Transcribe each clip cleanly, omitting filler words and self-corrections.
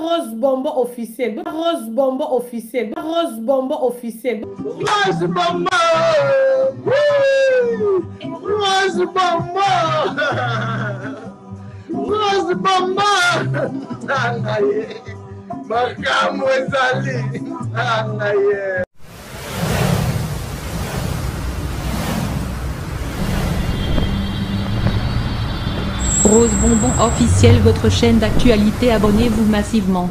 Rose Bonbon officiel. Rose Bonbon officiel. Rose Bonbon officiel. Rose Bonbon. Rose Bonbon. Rose Bonbon. Tanga ye. Makambo ezali. Tanga ye. Rose Bonbon officiel, votre chaîne d'actualité, abonnez-vous massivement.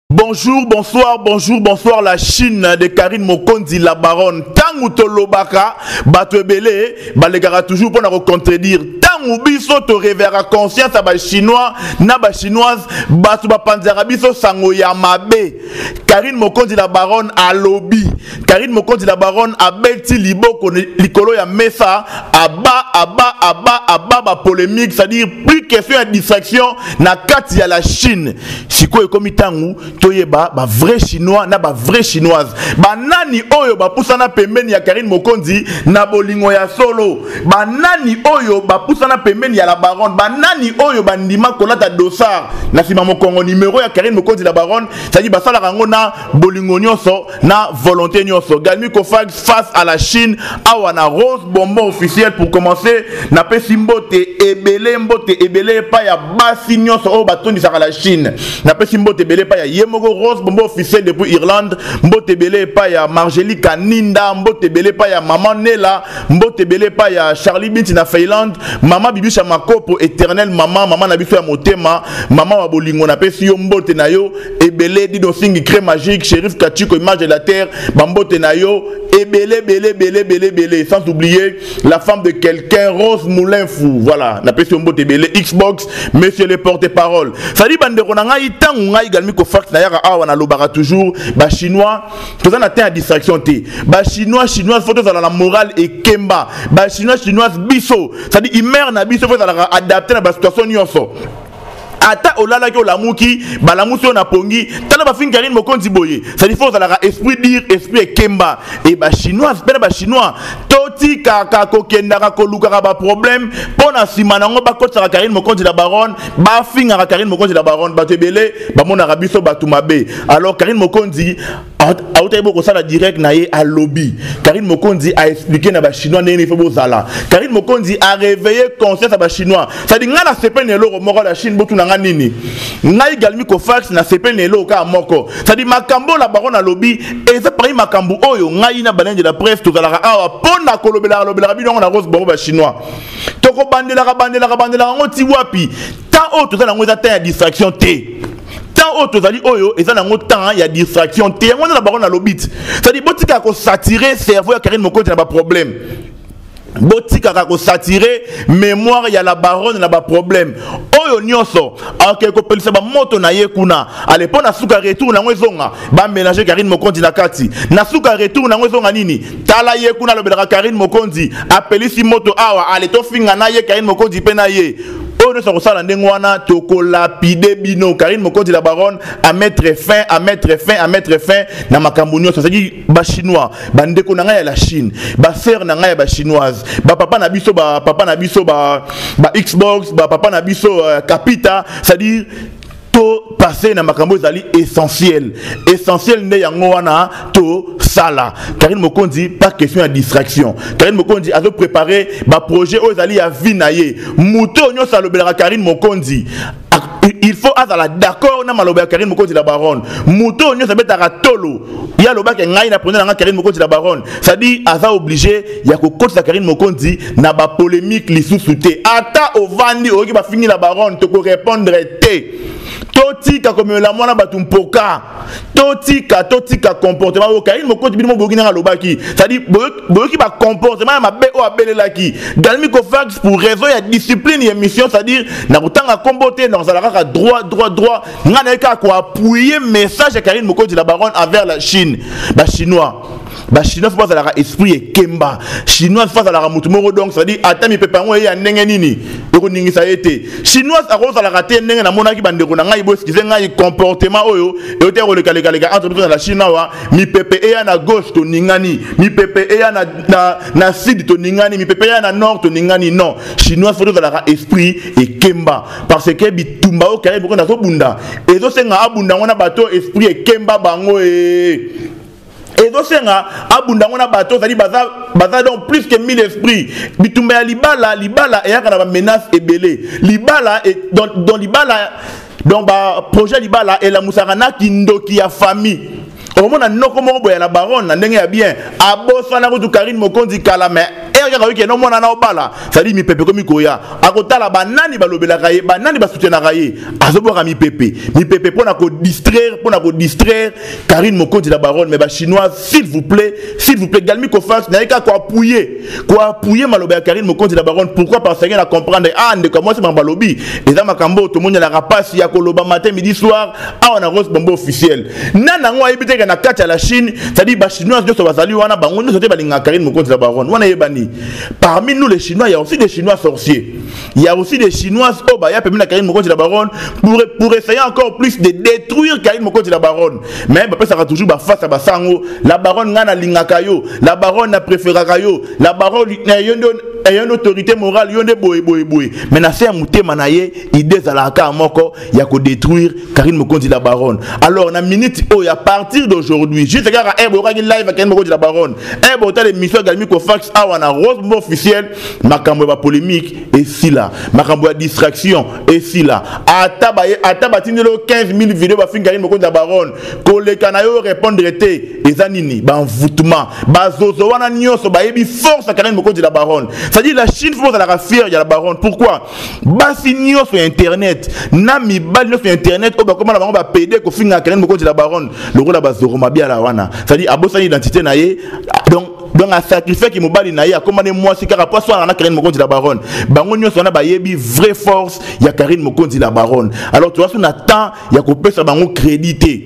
Bonjour, bonsoir, bonjour, bonsoir la Chine de Karine Mokonzi la baronne. Tangu tolobaka bato ebele balekaka toujours pona ko contredire. Tangu biso to réveillera conscience à ba chinois na ba chinoise bato bapanzaka biso sango ya mabe. Karine Mokonzi la baronne alobi. Karine Mokonzi la baronne abeti liboko likolo ya mesa aba aba aba aba ba polémique, c'est-à-dire plus question ya distraction na kati ya la Chine. Sikoyo ekomi ntango toyeba ba vrai chinois na ba vrai chinoise, banani oyo bapusana pembeni ya Karine Mokonzi na bolingo ya solo, banani oyo bapusana pembeni ya la baronne, banani oyo bandima kolata dossard na nsima mokongo numero ya Karine Mokonzi la baronne, c'est-à-dire basalaka yango na bolingo nyonso na volonté nyonso. Galmi Kofag face à la Chine awa na Rose Bonbon officiel. Pour commencer, napesi mbote ebele, mbote ebele epai ya basi nyonso oyo batondisaka la Chine. Napesi mbote ebele epai ya ye moko Rose Bonbon officiel depuis Irlande, mbote ebele epai ya Margelie Kaninda, mbote ebele epai ya Maman Nela, mbote ebele epai ya Charlie Binti na Finlande, Mama Bibisha Makopo éternel mama, mama na biso ya motema, mama wa bolingo, napesi yo mbote na yo ebele. Dido Singi Crème Magique, Shérif Kachiko image de la terre, bambote na yo ebele ebele ebele ebele ebele, sans oublier la femme de quelqu'un Rose Moulin Fou, voilà, napesi yo mbote ebele. Xbox monsieur le porte-parole, c'est-à-dire bandeko na ngai, ntango ngai Galmi Kofax nayaka awa nalobaka toujours ba chinois toza na temps ya distraction te. Ba chinois chinoise faut tozala na morale ekemba, ba chinois chinoise biso, c'est-à-dire humeur na biso faut ezalaka adapté na ba situation nyonso. Ata olalaki olamuki, balamusi oyo na pongi, tala bafingi Karine Mokonzi boye, c'est-à-dire faut ozalaka esprit dire esprit ekemba. E ba chinoise mpe na ba chinois totikaka kokendaka kolukaka ba problème mpo na nsima nango bakotisaka Karine Mokonzi la baronne, bafingaka Karine Mokonzi la baronne, bato ebele bamonaka biso bato mabe. Alors Karine Mokonzi autaki bo kosala direct na ye, alobi Karine Mokonzi a expliqué na bachinois ndenge nini faut bozala. Karine Mokonzi a réveillé conscience ya bachinois, c'est-à-dire ngai nasepeli na eloko moko la Chine, botuna nga nini, ngai Galmi Kofax nasepeli na eloko kaka moko, c'est-à-dire makambo la baronne alobi eza parmi makambo oyo ngai na baleine de la presse tozalaka awa mpo na kolobelaka lobelaka bino yango na Rose Bongo. Bachinois tokobandelaka bandelaka bandelaka yango ti wapi? Temps oyo toza nango eza temps ya distraction te. Temps oyo tozali oyo eza nango temps ya distraction te. Yango na bango nalobi ti, c'est-à-dire botikaka kosatire cerveau ya Karine Mokonzi na baproblème, botikaka kosatire mémoire ya la baronne na baproblème oyo nyonso. Akeke kopelisa bamoto na ye kuna, ale mpo na suka retour nango ezonga bamélange Karine Mokonzi na kati, na suka retour nango ezonga nini? Tala ye kuna alobelaka Karine Mokonzi, apelisi moto awa, ale tofinga na ye Karine Mokonzi mpe na ye oyo nyonso akosala ndenge wana, tokolapide bino. Karine Mokonzi la baronne à mettre fin, à mettre fin, à mettre fin na makambo nyonso. C'est-à-dire bachinois, bandeko na ngai ya la Chine, basœur na ngai ya bachinoise, bapapa na biso, bapapa na biso ba, ba Xbox, bapapa na biso Capita, c'est-à-dire to passer na makambo ezali essentiel, essentiel nde yango wana tosala. Karine Mokonzi, pas question ya distraction. Karine Mokonzi azo préparer baprojet oyo ezali ya vie na ye. Moto oyo nyonso alobelaka Karine Mokonzi, il faut azala d'accord na maloba ya Karine Mokonzi la baronne. Moto oyo nyonso abetaka tolo ye alobaki ngai na pona nanga Karine Mokonzi la baronne, c'est-à-dire aza obligé ya kokotisa Karine Mokonzi na bapolémique lisusu te. Ata ovandi oyoki bafingi la baronne, tokorépondre te. Totika komemela mwana bato mpoka, totika, totika comportement oyo Karine Mokonzi bino boyoki ndenge alobaki, c'est-à-dire boyoki bacomportement ya mabe oyo abelelaki Galmi Kofax. Pour raison ya discipline ya émission, c'est-à-dire na kotanga kombo te, na kozala kaka droit droit droit, ngai naye kaka koappuyer message ya Karine Mokonzi la baronne envers la Chine, bachinois. Bachinois fo bazalaka esprit ekemba. Chinoise fo azalaka motu moko, donc c'est-à-dire ata mipepe yango eye ya ndenge nini, ekoningisa ye te. Chinoise akozalaka te ndenge namonaki bandeko na ngai, boexcuser ngai, comportement oyo euti kolekalekaleka entre biso na la Chine awa. Mipepe eya na gauche, toningani. Mipepe eya na sud, toningani. Mipepe eya na nord, toningani. Non, chinoise fo tozalaka esprit ekemba, parce que bitumba oyo Karine Mokonzi azobunda, ezosenga abunda yango na bato esprit ekemba. Bango e ezosenga abunda yango na bato ozali baza donc plus que 1000 esprits. Bitumba ya libala, libala eyaka na bamenace ebele. Libala donc libala, donc baprojet libala elamusaka na kindoki ya famille. Okomona noko moko boye na baronne na ndenge ya bien, abosana kutu Karine Mokonzi kala, mais ere kaka oyoki nomona na obala, c'est-à-dire mipepe ekomi koya, akotala banani balobelaka ye, banani basoutenaka ye, azobwaka mipepe, mipepe mpona kodistraire, mpona kodistraire Karine Mokonzi la baronne. Mais bachinois, s'il vous plaît, s'il vous plaît, Galmi Kofas naye kaka koappuyer, koappuyer maloba ya Karine Mokonzi la baronne. Pourquoi? Parce que na comprendre, ah, ndeko ya mwasi, makambo alobi eza makambo oyo tomonelaka mpasi ya koloba matin, midi, soir awa na Rose Bombo officiel. Nani yango ayebi teke na kati ya la Chine, c'est-à-dire bachinois nyonso bazali wana, bango nyonso te balingaka Karine Mokonzi la baronne wana. Eyebani, parmi nous les Chinois, il y a aussi des Chinois sorciers, il y a aussi des Chinoises oyo baya pembeni na Karine Mokonzi la baronne pour essayer encore plus de détruire Karine Mokonzi la baronne. Mais bapesaka toujours baface ya basango: la baronne, ngai nalingaka yo, la baronne, na préféraka yo, la baronne, yo nde eyo nde autorité morale, yo nde boye boye boye. Mais na se ya motema na ye, idée ezalaka kaka moko ya kodétruire Karine Mokonzi la baronne. Alors na minute oyo, à partir d'aujourd'hui, juste kaka ebe oyokaki live ya Karine Mokonzi la baronne, ebe otala émission ya Galmi Kofax awa na Rose Mbo officiel, makambo ya bapolémique esila, makambo ya distraction esila. Ata baye, ata batindeli yo 15 000 video bafingi Karine Mokonzi la baronne, koleka na yo répondre te. Eza nini? Baenvoûtement. Bazozo wana nyonso bayebi force ya Karine Mokonzi la baronne. C'est-à-dire la Chine fo ozalaka fier ya la baronne. Pourquoi? Basi nyonso ya internet na mibali nyonso ya internet oyo bakoma na bango bapede kofinga Karine Mokonzi la baronne lokola bazoro mabiala wana, c'est-à-dire abosani identité na ye, donc asacrifiaki mobali na ye, akóma ne mwasi kaka po aswana na Karine Mokonzi la baronne. Bango nyonso wana bayebi vraie force ya Karine Mokonzi la baronne. Alors toza so na temps ya kopesa bango crédit te,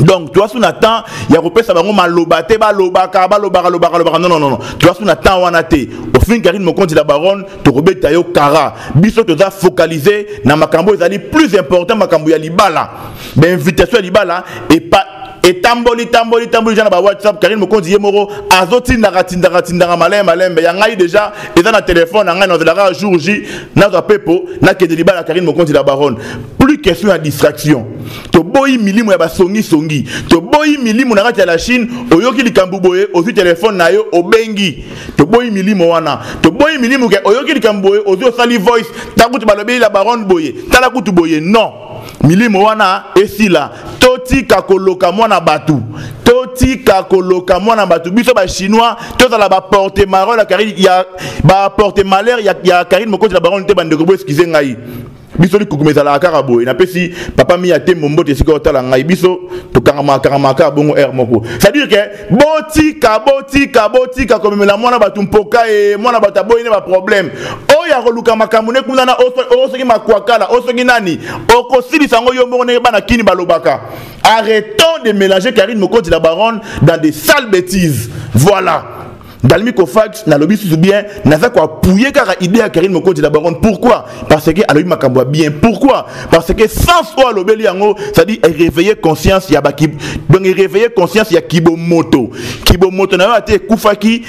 donc toza so na temps ya kopesa bango maloba te. Balobaka, balobaka, lobaka, lobaka, non, non, non, toza so na temps wana te. Ofingi Karine Mokonzi la baronne, tokobeta yo kara. Biso toza focalisé na makambo ezali plus important, makambo ya libala. Bainvitation ya libala epa etamboli, tamboli, tamboli ja na bawhatsapp. Karine Mokonzi ye moko azotindaka, tindaka, tindaka malembe malembe. Ya ngai déjà eza na telefone na ngai, nazelaka jour J, nazwa pepo, nakende libala Karine Mokonzi la baronne. Plus question ya distraction. Toboyi milimo ya basongisongi, toboyi milimo na kati ya la Chine. Oyoki likambo boye, ozwi telefone na yo, obengi. Toboyi milimo wana. Toboyi milimo ke oyoki likambo boye, ozwi, osali voice, tala kutu balobeli la baronne boye, tala kutu boye. Non, milimo wana esila. Totika koloka mwana bato, totika koloka mwana bato. Biso bachinois tozala baporte malheur ya Karine, ya baporte malheur ya Karine Mokonzi na baronne te. Bandeko, bo excuser ngai, biso likukuma ezalaka kaka boye. Napesi papa mi ya tembo mbote esika otala ngai. Biso tokangamaka, kangamaka kaka bongo aire moko. C'est-à-dire ke botika, botika, botika komemela mwana bato mpoka. E mwana bato aboyi ne baproblème oyo akoluka makambo ne kuna na oyo, soki makwakala oyo, soki nani, okosilisa yango yo moko. Ndenge bana kini balobaka, arrêtons de mélanger Karine Mokonzi la baronne dans des sales bêtises. Voilà, Dalmi Kofax nalobi susu bien, naza koappuyer kaka idée ya Karine Mokonzi la baronne. Pourquoi? Parce que alobi makambo ya bien. Pourquoi? Parce que sens oyo alobeli yango, c'est-à-dire réveiller conscience ya baki, donc réveiller conscience ya kibomoto. Kibomoto na yo ate ekufaki,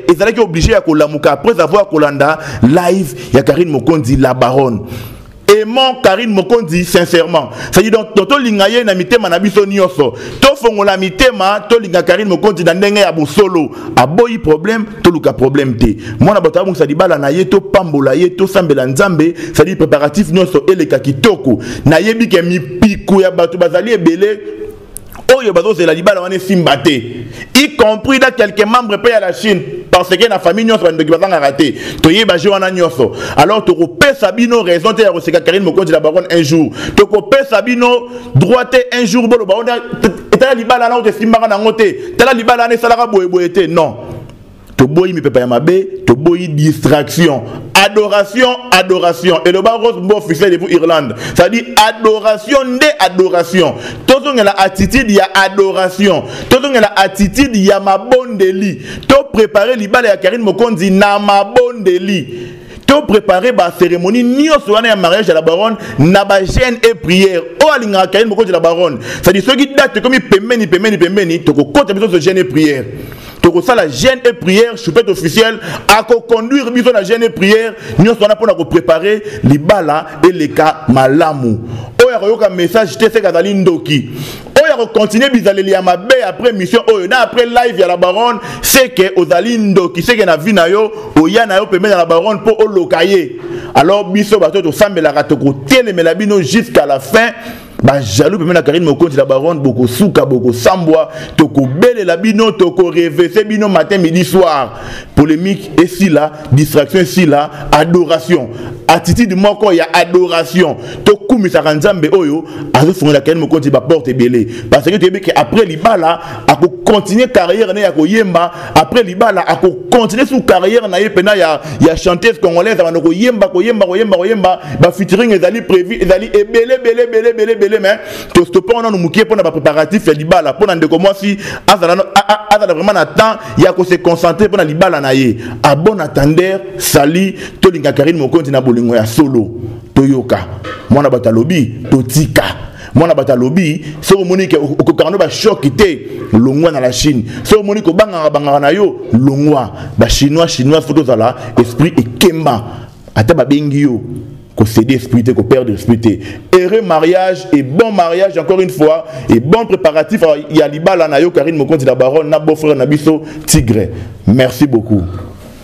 ezalaki obligé ya kolamuka après avoir kolanda live ya Karine Mokonzi la baronne. Aimons Karine Mokonzi sincèrement, c'est-à-dire donc tolinga ye na mitema na biso nyonso, tofongola mitema, tolinga Karine Mokonzi na ndenge ya bosolo. Aboyi problème, toluka problème te. Mwana bato abongisa libala na ye, topambola ye, tosambela Nzambe, c'est-à-dire préparatif nyonso eleka kitoko. Nayebi ke mipiku ya bato bazali ebele oyo bazozela libala wana esimba te, y compris na quelques membres mpe ya la Chine, parce que na famille nyonso bandoki bazangaka te. Toyeba je wana nyonso. Alors tokopesa bino raison te ya koseka Karine Mokonzi la baronne un jour. Tokopesa bino droit te un jour boloba etala libala wana oyo esimbaka nango te, tala libala wana esalaka boyeboye te. Non. Toboyi mipepa ya mabe, toboyi distraction. Adoration, adoration. Eloba Rose Mbo officiel depuis Irlande. C'est-à-dire adoration nde adoration. Tozongela attitude ya adoration. Tozongela attitude ya mabondeli. To préparer libala ya Karine Mokonzi na mabondeli. To préparer ba cérémonie nyonso wana ya mariage ya la baronne na ba jeûne et prière. Oyo alingaka Karine Mokonzi la baronne. C'est-à-dire soki date ekomi pembeni pembeni pembeni, tokokota biso jeûne et prière. Tokosala jeûne et prière. Choupette officielle akoconduire biso na jeûne et prière nyonso wana mpona kopréparer libala eleka malamu. Oyo akoyoka message te, seke azali ndoki. Oyo akocontinue bizaleli ya mabe après mission oyo na après live ya la baronne, seke ozali ndoki, seke na vie na yo oya na yo pembeni ya la baronne mpo oloka ye. Alors biso bato tosambelaka, tokotelemela bino jusqu'à la fin. Bajaloux pembeni na Karine Mokonzi la baronne, bokosuka, bokosambwa. Tokobelela bino, tokorevese bino matin, midi, soir. Polémique esila, distraction esila. Adoration, attitude moko ya adoration. Tokumisaka Nzambe oyo azofungola Karine Mokonzi baporte ebele, parce que toyebi ke après libala akocontinue carrière na ye ya koyemba. Après libala akocontinue su carrière na ye mpena ya chanteuse congolaise, abanda koyemba, koyemba, koyemba, koyemba. Bafeaturing ezali prévu, ezali ebele ebele ebele ebele ebele. Mais tostope nanu mokie mpona bapréparatif ya libala, mpona ndeko mwasi azala vraiment na temps ya kose concentrer mpona libala na ye. À bon entendeur, sali. Tolinga Karine Mokonzi na bolingo ya solo. Toyoka mwana bato alobi, totika mwana bato alobi. Soki omoni ke okokaka no bachoc te, longwa na la Chine. Soki omoni kobangaka bangaka na yo, longwa. Bachinois, chinois, fo tozala esprit ekemba. Ata babengi yo, kocéder esprit te, koperdre esprit te. Heureux mariage et bon mariage encore une fois et bon préparatif ya libala na yo, Karine Mokonzi la baronne, na beau frère na biso Tigre. Merci beaucoup.